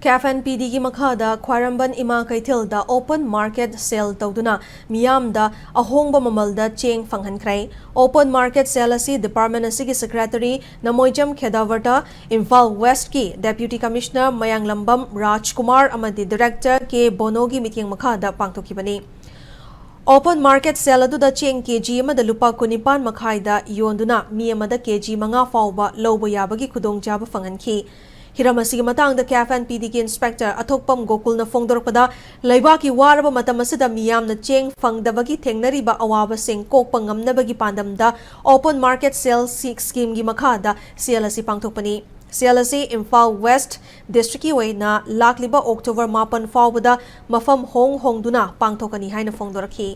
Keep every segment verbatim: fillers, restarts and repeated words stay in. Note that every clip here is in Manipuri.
ꯀꯦꯐ ꯑꯦꯟ ꯄꯤ ꯗꯤꯒꯤ ꯃꯈꯥꯗ ꯈ꯭ꯋꯥꯏꯔꯝꯕꯟ ꯏꯃꯥ ꯀꯩꯊꯦꯜꯗ open market sale ꯇꯧꯗꯨꯅ ꯃꯤꯌꯥꯝꯗ ꯑꯍꯣꯡꯕ ꯃꯃꯜꯗ ꯆꯦꯡ ꯐꯪꯍꯟꯈ꯭ꯔꯦ꯫ Open market sale ꯑꯁꯤ department ꯑꯁꯤꯒꯤ secretary ꯅꯃꯣꯏꯖꯝ ꯈꯦꯗꯥꯚꯔꯇ, ꯏꯝꯐꯥꯜ West ꯀꯤ Deputy Commissioner ꯃꯌꯥꯡꯂꯝꯕꯝ ꯔꯥꯖꯀꯨꯃꯥꯔ ꯑꯃꯗꯤ Director ꯀꯦ ꯕꯣꯅꯣꯒꯤ ꯃꯤꯠꯌꯦꯡ ꯃꯈꯥꯗ ꯄꯥꯡꯊꯣꯛꯈꯤꯕꯅꯤ꯫ Open market sale ꯑꯗꯨꯗ ꯆꯦꯡ ꯀꯦ ꯖꯤ ꯑꯃꯗ ꯂꯨꯄꯥ ꯀꯨꯟꯅꯤꯄꯥꯟ ꯃꯈꯥꯏꯗ ꯌꯣꯟꯗꯨꯅ ꯃꯤ ꯑꯃꯗ ꯀꯦ ꯖꯤ ꯃꯉꯥ ꯐꯥꯎꯕ ꯂꯧꯕ ꯌꯥꯕꯒꯤ ꯈꯨꯗꯣꯡꯆꯥꯕ ꯐꯪꯍꯟꯈꯤ꯫ ꯍꯤꯔꯝ ꯑꯁꯤꯒꯤ ꯃꯇꯥꯡꯗ ꯀꯦꯐ ꯑꯦꯟ ꯄꯤ ꯗꯤꯒꯤ inspector ꯑꯊꯣꯛꯄꯝ ꯒꯣꯀꯨꯜꯅ ꯐꯣꯡꯗꯣꯔꯛꯄꯗ, ꯂꯩꯕꯥꯛꯀꯤ ꯋꯥꯔꯕ ꯃꯇꯝ ꯑꯁꯤꯗ ꯃꯤꯌꯥꯝꯅ ꯆꯦꯡ ꯐꯪꯗꯕꯒꯤ ꯊꯦꯡꯅꯔꯤꯕ ꯑꯋꯥꯕꯁꯤꯡ ꯀꯣꯛꯄ ꯉꯝꯅꯕꯒꯤ ꯄꯥꯟꯗꯝꯗ open market sale schemeꯒꯤ ꯃꯈꯥꯗ sale ꯑꯁꯤ ꯄꯥꯡꯊꯣꯛꯄꯅꯤ꯫ Sale ꯑꯁꯤ ꯏꯝꯐꯥꯜ West Districtꯀꯤ ꯑꯣꯏꯅ ꯂꯥꯛꯂꯤꯕ October ꯃꯥꯄꯟ ꯐꯥꯎꯕꯗ ꯃꯐꯝ ꯍꯣꯡ ꯍꯣꯡꯗꯨꯅ ꯄꯥꯡꯊꯣꯛꯀꯅꯤ ꯍꯥꯏꯅ ꯐꯣꯡꯗꯣꯔꯛꯈꯤ꯫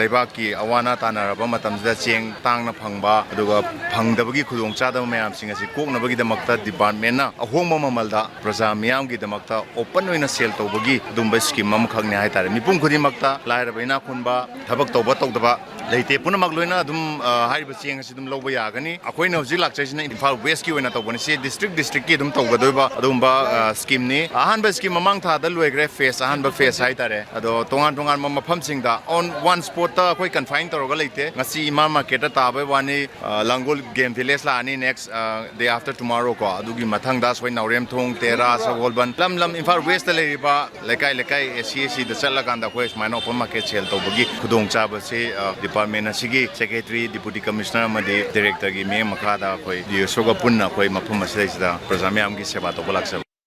ꯂꯩꯕꯥꯛꯀꯤ ꯑꯋꯥ ꯑꯅꯥ ꯇꯥꯟꯅꯔꯕ ꯃꯇꯝꯁꯤꯗ ꯆꯦꯡ ꯇꯥꯡꯅ ꯐꯪꯕ, ꯑꯗꯨꯒ ꯐꯪꯗꯕꯒꯤ ꯈꯨꯗꯣꯡꯆꯥꯗꯕ ꯃꯌꯥꯝꯁꯤꯡ ꯑꯁꯤ ꯀꯣꯛꯅꯕꯒꯤꯗꯃꯛꯇ departmentꯅ ꯑꯍꯣꯡꯕ ꯃꯃꯜꯗ ꯄ꯭ꯔꯖꯥ ꯃꯤꯌꯥꯝꯒꯤꯗꯃꯛꯇ open ꯑꯣꯏꯅ sale ꯇꯧꯕꯒꯤ ꯑꯗꯨꯝꯕ scheme ꯑꯃꯈꯛꯅꯤ ꯍꯥꯏꯇꯥꯔꯦ꯫ ꯃꯤꯄꯨꯝ ꯈꯨꯗꯤꯡꯃꯛꯇ, ꯂꯥꯏꯔꯕ ꯏꯅꯥꯛ ꯈꯨꯟꯕ, ꯊꯕꯛ ꯇꯧꯕ ꯇꯧꯗꯕ ꯂꯩꯇꯦ, ꯄꯨꯝꯅꯃꯛ ꯂꯣꯏꯅ ꯑꯗꯨꯝ, ꯑ, ꯍꯥꯏꯔꯤꯕ ꯆꯦꯡ ꯑꯁꯤ ꯑꯗꯨꯝ ꯂꯧꯕ ꯌꯥꯒꯅꯤ꯫ ꯑꯩꯈꯣꯏꯅ ꯍꯧꯖꯤꯛ ꯂꯥꯛꯆꯔꯤꯁꯤꯅ ꯏꯝꯐꯥꯜ Westꯀꯤ ꯑꯣꯏꯅ ꯇꯧꯕꯅꯤ꯫ ꯁꯤ district districtꯀꯤ ꯑꯗꯨꯝ ꯇꯧꯒꯗꯣꯏꯕ ꯑꯗꯨꯒꯨꯝꯕ, ꯑ, schemeꯅꯤ꯫ ꯑꯍꯥꯟꯕ scheme ꯃꯃꯥꯡ ꯊꯥꯗ ꯂꯣꯏꯈ꯭ꯔꯦ, phase, ꯑꯍꯥꯟꯕ phase ꯍꯥꯏꯇꯥꯔꯦ꯫ ꯑꯗꯣ ꯇꯣꯉꯥꯟ ꯇꯣꯉꯥꯟꯕ ꯃꯐꯝꯁꯤꯡꯗ on one spotꯇ ꯑꯩꯈꯣꯏ confine ꯇꯧꯔꯒ ꯂꯩꯇꯦ꯫ ꯉꯁꯤ ꯏꯃꯥ marketꯇ ꯇꯥꯕꯩ ꯋꯥꯅꯤ, ꯑ, ꯂꯥꯡꯒꯣꯜ game village ꯂꯥꯛꯑꯅꯤ next, ꯑ, day after tomorrow ꯀꯣ꯫ ꯑꯗꯨꯒꯤ ꯃꯊꯪꯗ ꯑꯩꯈꯣꯏ ꯅꯥꯎꯔꯦꯝꯊꯣꯡ, ꯇꯦꯔꯥ, ꯁꯒꯣꯜꯕꯟ, ꯂꯝ ꯂꯝ ꯏꯝꯐꯥꯜ Westꯇ ꯂꯩꯔꯤꯕ ꯂꯩꯀꯥꯏ ꯂꯩꯀꯥꯏ, ꯑꯦ ꯁꯤ ꯑꯦ ꯁꯤꯗ ꯆꯠꯂꯀꯥꯟꯗ ꯑꯩꯈꯣꯏ ꯁꯨꯃꯥꯏꯅ open market sale ꯇꯧꯕꯒꯤ ꯈꯨꯗꯣꯡꯆꯥꯕꯁꯤ, ꯑ, department ꯑꯁꯤꯒꯤ secretary, deputy commissioner ꯑꯃꯗꯤ directorꯒꯤ ꯃꯤꯠꯌꯦꯡ ꯃꯈꯥꯗ ꯑꯩꯈꯣꯏ D S Oꯒ ꯄꯨꯟꯅ ꯑꯩꯈꯣꯏ ꯃꯐꯝ ꯑꯁꯤꯗꯩꯁꯤꯗ ꯄ꯭ꯔꯖꯥ ꯃꯌꯥꯝꯒꯤ ꯁꯦꯕꯥ ꯇꯧꯕ ꯂꯥꯛꯆꯕꯅꯤ꯫